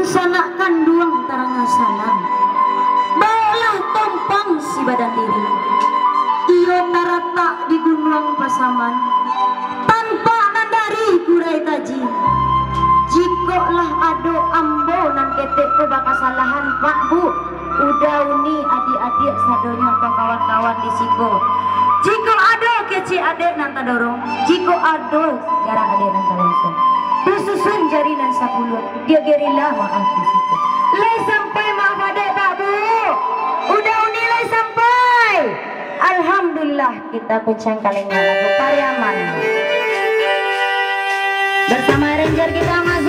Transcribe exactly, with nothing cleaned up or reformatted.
Sanak kanduang taranga salam, baoklah tompang si badan diri. Iyo taratak di Gunuang Pasaman, tanpak nan dari Kurai Taji. Jikok lah ado ambo nan ketek ko bakasalahan, Pak, Bu, Uda, Uni, adiak-adiak sadonyo atau kawan-kawan di siko. Jikok ado kecek adek nan tadorong, jikok ado garang adek nan talonsong, basusun jari nan sapuluah, Dio gerila maaf di siko. Lai sampai maaf adek, Pak, Bu? Uda, Uni, lai sampai? Alhamdulillah, kita kuncang kalengga lagu Pariaman. Bersama arranger kita, Mas